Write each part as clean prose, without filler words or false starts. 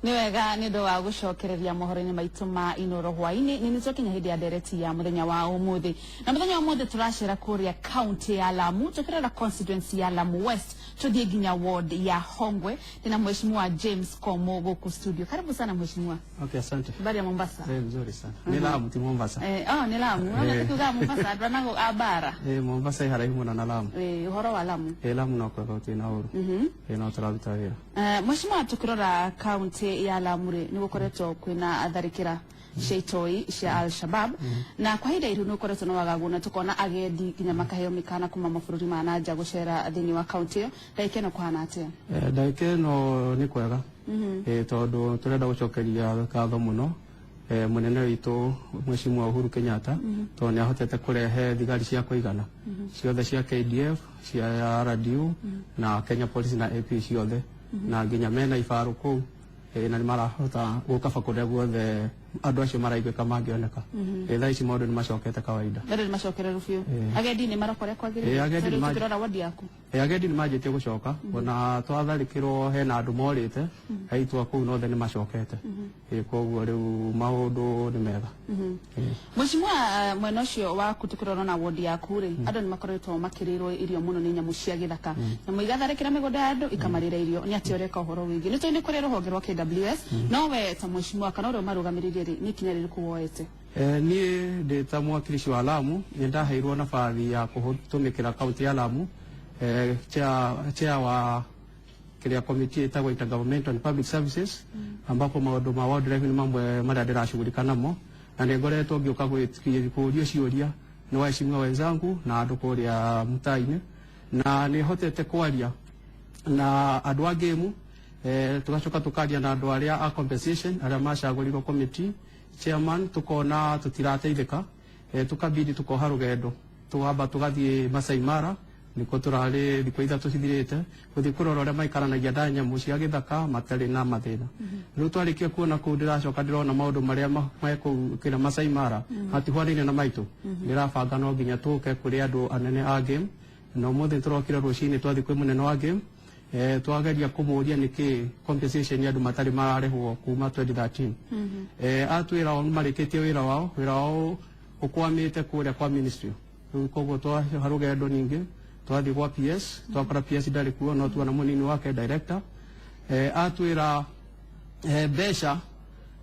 Nĩ wega nĩ ũndũ wa gũcokereria mohoro-inĩ maitũ ma Inoro hwaĩ-inĩ. Nĩ twakinya hĩndĩ ya ndereti ya mũthenya wa ũmũthĩ, na mũthenya wa ũmũthĩ tũracera kũrĩa kaunti ya Lamu, tũkĩrora constituency ya Lamu West, tũthiĩ nginya ward ya Hongwe. Ndĩna Mheshimiwa James Komo gũkũ studio. Karibu sana, Mheshimiwa. Okay, asante. Habari ya Mombasa? Eh, mzuri sana. Ni Lamu, ti Mombasa. Oh, nĩ Lamu. Tukiuga Mombasa andũ anago a bara. Mombasa ĩ haraihu mũno na Lamu. Ũhoro wa Lamu? Lamu no kwega, gũtirĩ na ũru. No tũraruta wĩra. Mheshimiwa, tukirora kaunti ya Lamu rĩ, nĩ gũkoretwo kwĩna tharĩkĩra cia itoi cia Al Shabab, na kwa ihinda iru nĩ gũkoretwo na wagagu, na tukona agendi nginya makaheo mĩkana kuma mabũrũri ma na nja gũcera thĩinĩ wa kaunti ĩyo. Ndagĩka ĩno kũhana atĩa? Ndagĩka ĩno nĩ kwega. Tondũ tũrenda gũcokeria ngatho mũno mũnene witũ, Mheshimiwa Uhuru Kenyatta, tondũ nĩ ahotete kũrehe thigari cia kũigana ciothe cia KDF, cia RDU na Kenya Police na AP ciothe, na nginya mena ibarũ kũu, na nĩ marahota gũkaba kũrĩa guothe andũ acio maraiguĩka mangĩoneka. Thaa ici maũndũ nĩ macokete kawaida. Bado nĩ macokereru biũ? Agendi nĩ maroka ũrĩa kwagĩrĩire? Agendi Tondũ tukĩrora ward yaku. Agendi nĩ manjĩtie gũcoka. Ona twatharĩkĩrwo hena andũ morĩte aitwa kũu nothe nĩ macokete. Koguo rĩu maũndũ nĩ mega. Mheshimiwa, mwena ũcio waku tukĩrora na ward yaku rĩ, andũ nĩ makoretwo makĩrĩrwo irio mũno nĩ nyamũ cia gĩthaka. Nyamũ igatharĩkĩra mĩgũnda ya andũ, ikamarĩra irio. Nĩ atĩa ũreka ũhoro wĩgiĩ? Nĩ tũĩ nĩ kũrĩ rũhonge rwa KWS, no we ta mheshimiwa kana ũrĩa ũmarũgamĩrĩire rĩ, nĩ ikinya rĩrĩkũ woete? Niĩ ndĩ ta mwakilishi wa Lamu, nĩ ndaheirwo nabathi ya kũtũmĩkĩra kaunti ya Lamu, chair wa kĩrĩa committee ĩtagwo Intergovernmental and Public Services, ambapo maũndũ ma wildlife nĩ mamwe marĩa ndĩrashughulika namo, na nĩ ngoretwo ngĩũka kũũrio ciũria nĩ waheshimiwa wenzangu na andũ kũrĩa mtaa-inĩ, na nĩ hotete kwaria na andũ a game, tugacoka tukaria na andũ arĩa a compensation arĩa macagũrirwo committee chairman, tukona tutirateithĩka. Tukabidi tukoha rũgendo, tukamba tugathiĩ Masai Mara, nĩkuo tũrarĩ thikũ 3 cithirĩte, gũthiĩ kũrora ũrĩa maikaranagia na nyamũ cia gĩthaka matarĩ na mathĩna. Rĩu twarĩkia kuona kũu, ndĩracoka ndĩrona maũndũ marĩa me kũu kĩrĩa Masai Mara matihuanaine na maitũ. Ndĩrabanga no nginya tũke kũrĩ andũ anene a game, na ũmũthĩ tũrokire rũcinĩ, twathiĩ kwĩ mũnene wa game, twageria kũmũria nĩkĩ compensation ya andũ matarĩ mararĩhwo kuma 2013. Atwĩra o marĩkĩtie wĩra wao, wĩra wao ũkwamĩte kũrĩa kwa ministry. Rĩu koguo twaha rũgendo ningĩ twathiĩ gwa PS, twakora PS ndarĩ kuo, no tuona mũnini wake, director. Atwĩra mbeca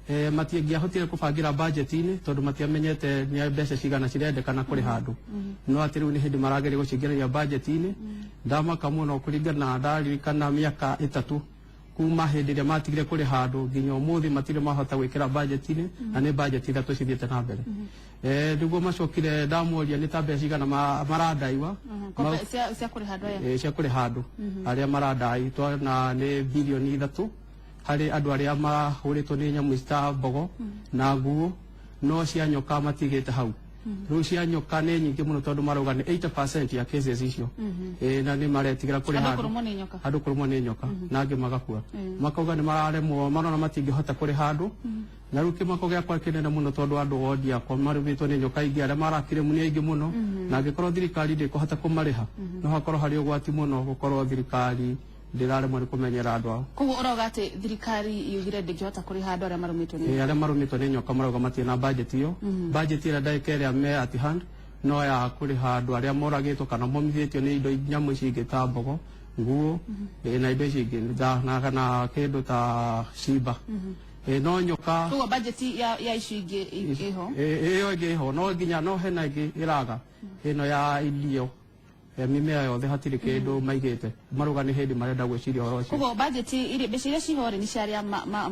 matiangĩahotire kũbangĩra budget-inĩ tondũ matiamenyete nĩ mbeca cigana cirendekana kũrĩha andũ, no atĩ rĩu nĩ hĩndĩ marageria gũcingĩrĩria budget-inĩ. Ndamaka mũno kũringana ndaririkana mĩaka 3 kuma hĩndĩ ĩrĩa matigire kũrĩha andũ nginya ũmũthĩ matirĩ mahota gwĩkĩra budget-inĩ, na nĩ budget 3 cithiĩte na mbere. Nĩguo macokire ndamoria nĩ ta mbeca cigana maradaiwa. Cia kũrĩha andũ aya? Cia kũrĩha andũ arĩa maradai, twana nĩ birioni 3 harĩ andũ arĩa mahũrĩtwo nĩ nyamũ ici ta mbogo na nguo, no cia nyoka matigĩte hau. Rĩu cia nyoka nĩ nyingĩ mũno tondũ marauga nĩ 80% ya cases icio. Na nĩ maretigĩra kũrĩha andũ kũrũmwo nĩ nyoka. Andũ kũrũmwo nĩ nyoka na angĩ magakua. Makauga nĩ mararemwo, marona matingĩhota kũrĩha andũ. Na rĩu kĩmako gĩakwa kĩnene mũno tondũ andũ wondi yakwa marũmĩtwo nĩ nyoka ingĩ, arĩa marakire nĩ aingĩ mũno, na angĩkorwo thirikari ndĩkũhota kũmarĩha, no hakorwo harĩ ũgwati mũno gũkorwo thirikari ndĩraremwo nĩ kũmenyera andũ ao. Koguo ũrauga atĩ thirikari yugire ndĩngĩhota kũrĩha andũ arĩa marũmĩtwo nĩ Arĩa marũmĩtwo nĩ nyoka marauga matirĩ na budget ĩyo. Budget ĩrĩa ndagĩka ĩrĩa me at hand no ya kũrĩha andũ arĩa moragĩtwo kana momithĩtio nĩ indo nyamũ ici ingĩ ta mbogo, nguo, na indo ici ingĩ na kana kĩndũ ta cimba. No nyoka Koguo budget ya icio ingĩ ĩho? Ĩyo ĩngĩ ĩho, no nginya no hena ĩngĩ ĩraga ĩno ya irio ya mĩmera yothe, hatirĩ kĩndũ maigĩte. Marauga nĩ hĩndĩ marenda gwĩciria ũhoro ũcio. Koguo budget iria, mbeca iria ciho rĩ, nĩ cia arĩa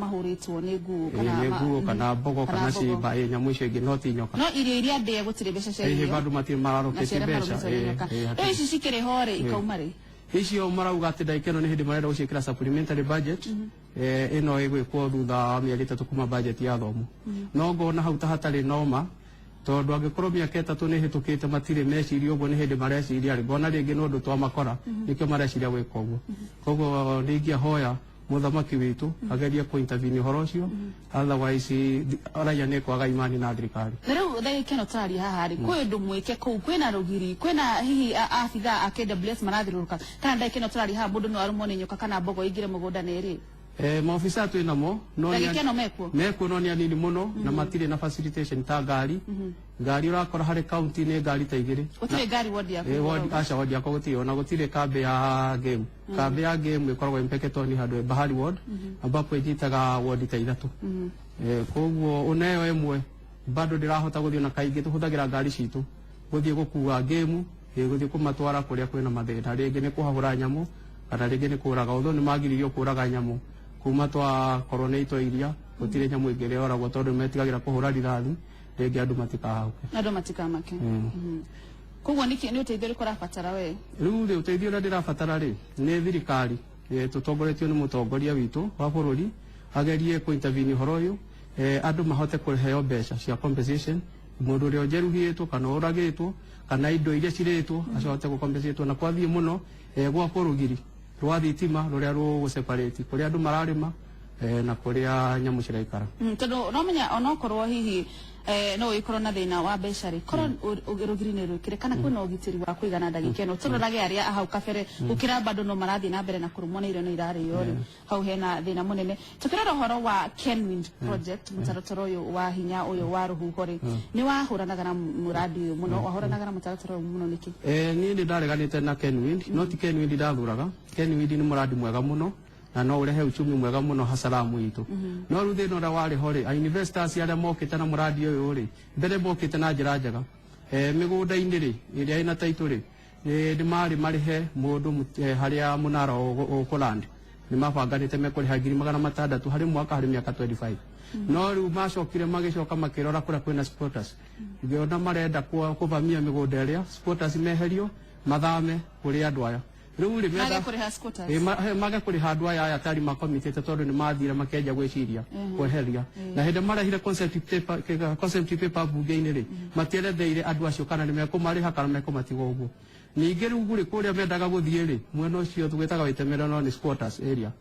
mahũrĩtwo nĩ nguo kana nĩ nguo kana mbogo kana kana mbogo. cimba, nyamũ icio ingĩ, no ti nyoka. No irio iria ndĩe gũtirĩ mbeca cia irio bado matirĩ na mararũkĩtie cia arĩa mbeca. marũmĩtwo nĩ nyoka. Hatirĩ. Rĩu ici cikĩrĩ ho rĩ, ikauma rĩ? Icio marauga atĩ ndagĩka ĩno nĩ hĩndĩ marenda gũciĩkĩra supplementary budget. Ĩno ĩgwĩkwo thutha wa mĩeri 3 kuma budget ya thomo. No ngona hau ta hatarĩ noma, tondũ angĩkorwo mĩaka 3 nĩ ĩhĩtũkĩte matirĩ meciria ũguo, nĩ hĩndĩ mareciria rĩ, ngona rĩngĩ nĩ ũndũ twamakora nĩkĩo mareciria gwĩka ũguo. Koguo nĩ ingĩahoya mũthamaki witũ agerie kũ intervene ũhoro ũcio, otherwise raia nĩ kwaga imani na thirikari. Na rĩu ndagĩka ĩno tũraria haha rĩ, kwĩ ũndũ mwĩke kũu? Kwĩna rũgiri, kwĩna hihi abithaa a KWS marathiũrũrũka, kana ndagĩka ĩno tũraria haha mũndũ no arũmwo nĩ nyoka kana mbogo ĩingĩre mũgũnda na ĩrĩe? Maofisa twĩ namo no nĩ Ndagĩka ĩno mekuo? Mekuo, no nĩ anini mũno na matirĩ na facilitation ta ngari. Ngari ũrakora harĩ county nĩ ngari ta igĩrĩ. Gũtirĩ ngari wodi yaku? Wodi, aca, wodi yakwa gũtirĩ, ona gũtirĩ kambi ya game. Kambi ya game ĩkoragwo Mpeketoni handũ Bahari ward, ambapo ĩnyitaga wodi ta ithatũ. Koguo oneyo ĩmwe bado ndĩrahota gũthiĩ, na kaingĩ tũhũthagĩra ngari citũ gũthiĩ gũkua game, gũthiĩ kũmatwara kũrĩa kwĩna mathĩna, rĩngĩ nĩ kũhahũra nyamũ kana rĩngĩ nĩ kũraga. Although nĩ magiririo kũraga nyamũ kuma twakorwo nĩ itwa iria, gũtirĩ nyamũ ĩngĩ ĩrĩa yoragwo tondũ metigagĩra kũhũra rithathi rĩngĩ andũ matikahauke. Andũ matikamake. Koguo nĩkĩ nĩ ũteithio ũrĩkũ ũrabatara we? Rĩu rĩ, ũteithio ũrĩa ndĩrabatara rĩ, nĩ thirikari, tũtongoretio nĩ mũtongoria witũ wa bũrũri, agerie kũ intervene ũhoro ũyũ, andũ mahote kũheo mbeca cia compensation, mũndũ ũrĩa ũjeruhĩtwo kana ũragĩtwo kana indo iria cirĩtwo acote gũkompensatwo, na kwathiĩ mũno, gwakwo rũgiri rwa thitima rũrĩa rũgũseparate kũrĩa andũ mararĩma, na kũrĩa nyamũ ciraikara. Tondũ no menya onokorwo hihi no ũgĩkorwo na thĩna wa mbeca rĩ, korwo rũgiri nĩ rwĩkĩre kana kwĩna ũgitĩri wa kũigana ndagĩka ĩno, tũrorage arĩa a hau kabere gũkĩra bado no marathiĩ na mbere na kũrũmwo nĩ irio no irarĩo rĩ, hau hena thĩna mũnene. Tũkĩrora ũhoro wa Kenwind project, mũtaratara ũyũ wa hinya ũyũ wa rũhuho rĩ, nĩ wahũranaga na mũradi ũyũ mũno, wahũranaga na mũtaratara ũyũ mũno nĩkĩ? Niĩ nĩ ndareganĩte na Kenwind, no ti Kenwind ndathuraga. Kenwind nĩ mũradi mwega mũno na no ũrehe uchumi mwega mũno hasaramu itũ, no rĩu thĩna ũrĩa warĩ ho rĩ, a investors arĩa mokĩte na mũradi ũyũ rĩ, mbere mokĩte na njĩra njega. Mĩgũnda-inĩ rĩ, ĩrĩa ĩna taitũ rĩ, nĩ marĩ marĩhe mũndũ harĩa mũnara ũkũland, nĩ mabanganĩte mekũrĩha 600,000 harĩ mwaka harĩ mĩaka 25. No rĩu macokire magĩcoka makĩrora kũrĩa kwĩna squatters, ngĩona marenda kũvamia mĩgũnda ĩrĩa squatters, meherio mathame kũrĩ andũ aya rĩu rĩ mage kũrĩha squatters. Mage kũrĩha andũ aya tari makomitĩte, tondũ nĩ mathire makĩanjia gwĩciria kweheria, na hĩndĩ marehire concept paper bunge-inĩ rĩ, matieretheire andũ acio kana nĩ mekũmarĩha kana mekũmatiga ũguo. Ningĩ rĩu rĩ, kũrĩa mendaga gũthiĩ rĩ, mwena ũcio tũgĩtaga Waitemere, no nĩ squatters area,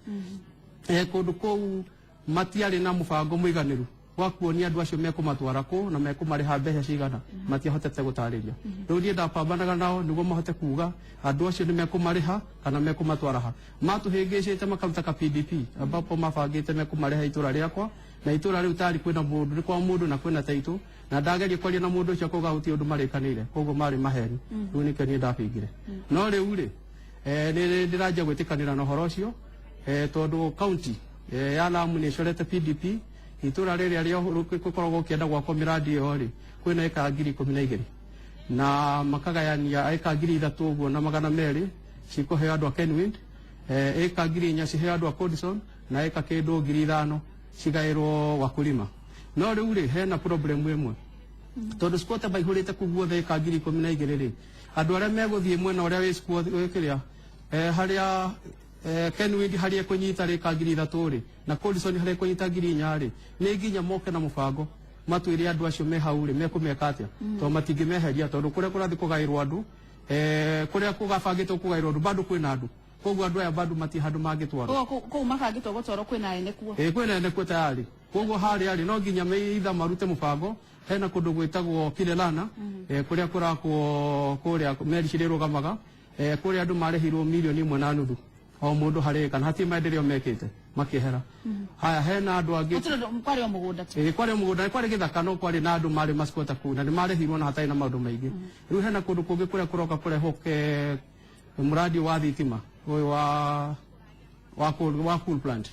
kũndũ kũu matiarĩ na mũbango mũiganĩru wa kuonia andũ acio mekũmatwara kũ na mekũmarĩha mbeca cigana. Matiahotete gũtarĩria. Rĩu niĩ ndapambanaga nao nĩguo mahote kuga andũ acio nĩ mekũmarĩha kana mekũmatwara ha. Matũhĩngĩcĩte makaruta ka PDP ambapo mabangĩte mekũmarĩha itũra rĩakwa, na itũra rĩu tari kwĩna mũndũ, nĩ kwa mũndũ na kwĩna taitũ, na ndageria kwaria na mũndũ ũcio akauga gũtirĩ ũndũ marĩkanĩire, koguo marĩ maheni. Rĩu nĩkĩo niĩ ndabingire. No rĩu rĩ, nĩ ndĩranjia gwĩtĩkanĩra na ũhoro ũcio, tondũ county ya Lamu nĩ ĩcorete PDP. Itũra rĩrĩa rĩkoragwo ũkĩenda gwakwo mĩradi ĩyo rĩ, kwĩna ĩka 12,000 na makagayania ĩka 3200 cikũheo andũ a Kenwind, ĩka 4000 ciheo andũ a Codison, na ĩka kĩndũ 5000 cigaĩrwo wakulima. No rĩu rĩ, hena problem ĩmwe, tondũ squatter maihũrĩte kũu guothe ĩka 12,000 rĩ, andũ arĩa megũthiĩ mwena ũrĩa wĩ squat wĩ kĩrĩa, harĩa Kenwind harĩa ĩkũnyita rĩ ka 3000 rĩ, na Codison harĩa ĩkũnyita 4000 rĩ, nĩ nginya moke na mũbango matwĩre andũ acio me hau rĩ mekũmeka atĩa, tondũ matingĩmeheria, tondũ kũrĩa kũrathiĩ kũgaĩrwo andũ, kũrĩa kũgabangĩtwo kũgaĩrwo andũ bado kwĩna andũ, koguo andũ aya bado matirĩ handũ mangĩtwarwo. Koguo kũu mabangĩtwo gũtwarwo kwĩna ene kuo? Ĩ, kwĩna ene kuo tayari. Koguo harĩa rĩ, no nginya meitha marute mũbango. Hena kũndũ gwĩtagwo Kilelana, kũrĩa kũrakwo, kũrĩa meri cirĩrũgamaga, kũrĩa andũ marĩhirwo 1.5 million o mũndũ harĩ kana hatirĩ maendeleo mekĩte makĩehera. Haya, hena andũ angĩ. Gũtirĩ ũndũ, kwarĩ o mũgũnda tu? Ĩ, kwarĩ mũgũnda, kwarĩ gĩthaka, no kwarĩ na andũ marĩ masquatter kũu na nĩ marĩhirwo na hatarĩ na maũndũ maingĩ. Rĩu hena kũndũ kũngĩ kũrĩa kũroka kũrehwo ke mũradi wa thitima ũyũ wa coal plant.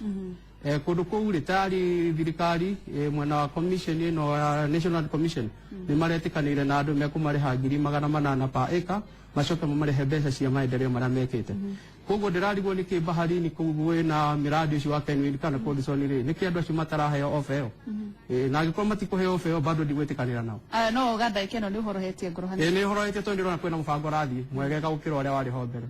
Kũndũ kũu rĩ, tayari thirikari, mwena wa commission ĩno ya National Commission, nĩ maretĩkanĩire na andũ mekũmarĩha 800,000 pa ĩka, macoke mamarĩhe mbeca cia maendeleo marĩa mekĩte. Koguo ndĩrarigwo nĩkĩ baharini kũu kwĩna mĩradi ũcio wa Kenwind kana Codison rĩ, nĩkĩ andũ acio mataraheo ofa ĩyo? Na angĩkorwo matikũheo ofa ĩyo, bado ndigwĩtĩkanĩra nao. Aya, no ũga ndagĩka ĩno nĩ ũhorohetie ngoro hanini? Ĩ, nĩ ũhorohetie, tondũ ndĩrona kwĩna mũbango ũrathiĩ mwegega gũkĩra ũrĩa warĩ ho mbere.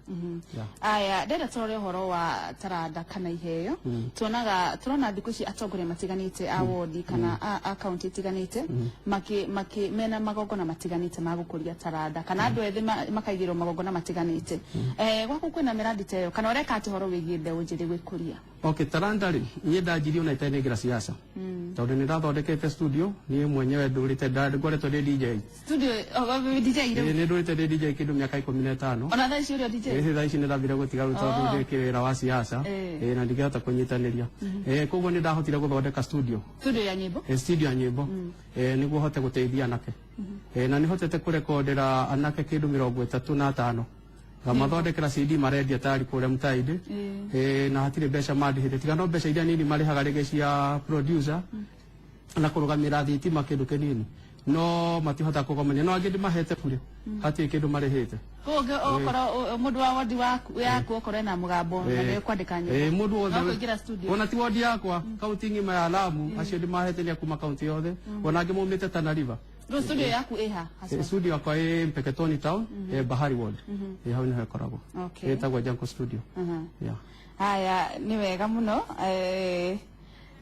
Yeah. Aya, ndĩrenda tũrore ũhoro wa taranda kana iheo. Tuonaga, turona thikũ ici atongoria matiganĩte a wodi kana a kaunti itiganĩte maki maki mena magongona matiganĩte ma gũkũria taranda, kana andũ ethĩ makaigĩrwo magongona matiganĩte. Gwaku kwĩna mĩradi ta ĩyo, kana ũreka atĩ ũhoro wĩgiĩ mbeũ njĩthĩ gwĩkũria? Okay, talanta rĩ, niĩ ndanjirie ona itanengera siasa, tondũ nĩ ndathondekete studio niĩ mwenyewe, ndũrĩte ngoretwo ndĩ DJ. Studio o, DJ Ĩĩ, rĩu? Nĩ ndũrĩte ndĩ DJ kĩndũ mĩaka 15. Ona thaa ici ũrĩ o DJ? Ĩĩ, thaa ici nĩ ndambire gũtiga rĩu tondũ ndĩ kĩwĩra wa siasa. Ĩĩ, na ndingĩhota kũnyitanĩria. Koguo nĩ ndahotire gũthondeka studio. Studio ya nyĩmbo? Studio ya nyĩmbo, nĩguo hote gũteithia anake. Na nĩ hotete kũrekondera anake kĩndũ 35, ngamathondekera CD marendia tari kũrĩa mũtaindi. Na hatirĩ mbeca mandĩhĩte, tiga no mbeca iria nini marĩhaga rĩngĩ cia producer na kũrũgamĩra thitima, kĩndũ kĩnini, no matihota kũgomania. No angĩ ndĩmahete bure, hatirĩ kĩndũ marĩhĩte. Koguo okorwo mũndũ wa wodi waku yaku okorwo ena mũgambo na nĩ kwandĩka nyĩmbo, mũndũ wothe no kũingĩra studio. Ona ti wodi yakwa, kaunti ng'ima ya Lamu, acio ndĩmahete nĩ a kuma kaunti yothe, ona angĩ maumĩte Tana River. Rĩu studio yaku ĩha haswa? Studio yakwa ĩ Mpeketoni town, Bahari ward. Hau nĩho ĩkoragwo. Ĩtagwo Janko Studio. Yeah. Haya, nĩ wega mũno,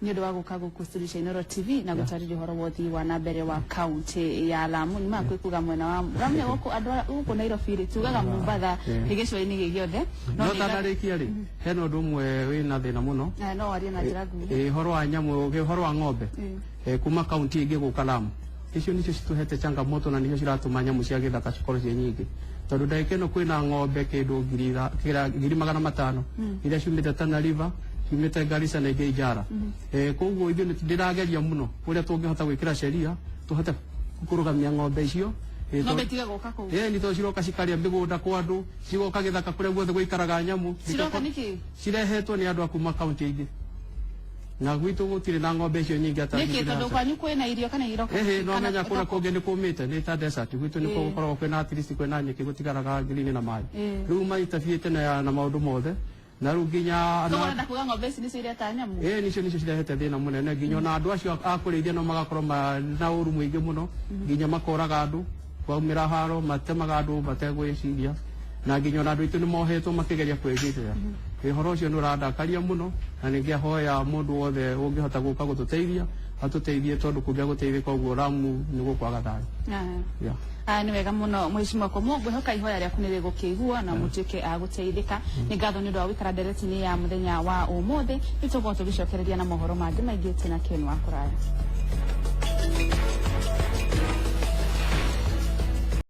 nĩ ũndũ wa gũka gũkũ studio cia Inooro TV na gũtarĩria ũhoro wa ũthii wa na mbere wa kaunti ya Lamu. Nĩ makwĩ mwena wa Lamu nĩ gũkũ andũ gũkũ Nairobi rĩ tugaga Mombatha, nĩ gĩcũa-inĩ gĩ gĩothe. No tandarĩkia rĩ, hena ũndũ ũmwe wĩna thĩna mũno. No warie na njĩra nguhĩ. Ũhoro wa nyamũ, ũhoro wa ng'ombe kuma kaunti ingĩ gũka Lamu, icio nicio citũhete changamoto na nicio ciratũma nyamũ cia gĩthaka cikorwo ciĩ nyingĩ, tondũ ndagĩka ĩno kwĩna ng'ombe kĩndũ 500,000 iria ciumĩte Tana River, ciumĩte Garissa na ingĩ Ijara. Koguo ithuĩ ndĩrageria mũno ũrĩa tũngĩhota gwĩkĩra sheria tũhote kũrũgamia ng'ombe icio. Ng'ombe itige gũka kũu. Nĩ tondũ ciroka cikarĩa mĩgũnda kwa andũ, cigoka gĩthaka kũrĩa guothe gũikaraga nyamũ. Ciroka nĩkĩ? Cirehetwo nĩ andũ a kuma kaunti ingĩ, na gwitũ gũtirĩ na ng'ombe icio nyingĩ ata. Nĩkĩ? Tondũ kwanyu kwĩna irio kana iroka? Ĩhĩ, no menya kũrĩa kũngĩ nĩ kũmĩte, nĩ ta desert. Gwitũ nĩ gũkoragwo kwĩna, at least kwĩna nyeki, gũtigaraga green na maĩ. Rĩu maitabiĩte na maũndũ mothe, na rĩu nginya Koguo ũrenda kuga ng'ombe ici nĩcio iretaga nyamũ? Ĩĩ, nicio cirehete thĩna mũnene, nginya ona andũ acio a kũrĩithia no magakorwo na ũru mũingĩ mũno, nginya makoraga andũ, kwaumĩra haro matemaga andũ mategwĩciria, na nginya ona andũ aitũ nĩ mohetwo makĩgeria kwĩgitĩra. Ũhoro ũcio nĩ ũrandakaria mũno, na nĩngĩahoya mũndũ wothe ũngĩhota gũka gũtũteithia atũteithie, tondũ kũngĩa gũteithĩka ũguo Lamu nĩ gũkwaga thayũ. Yeah. Aya, nĩ wega mũno, mheshimiwa Komu, ngwĩhoka ihoya rĩaku nĩ rĩgũkĩiguo na mũtuĩke a gũteithĩka. Nĩ ngatho nĩ ũndũ wa gũikara ndereti-inĩ ya mũthenya wa ũmũthĩ. Nĩ tũgũkorwo tũgĩcokereria na mohoro mangĩ maingĩ tena Ken wa kũraya.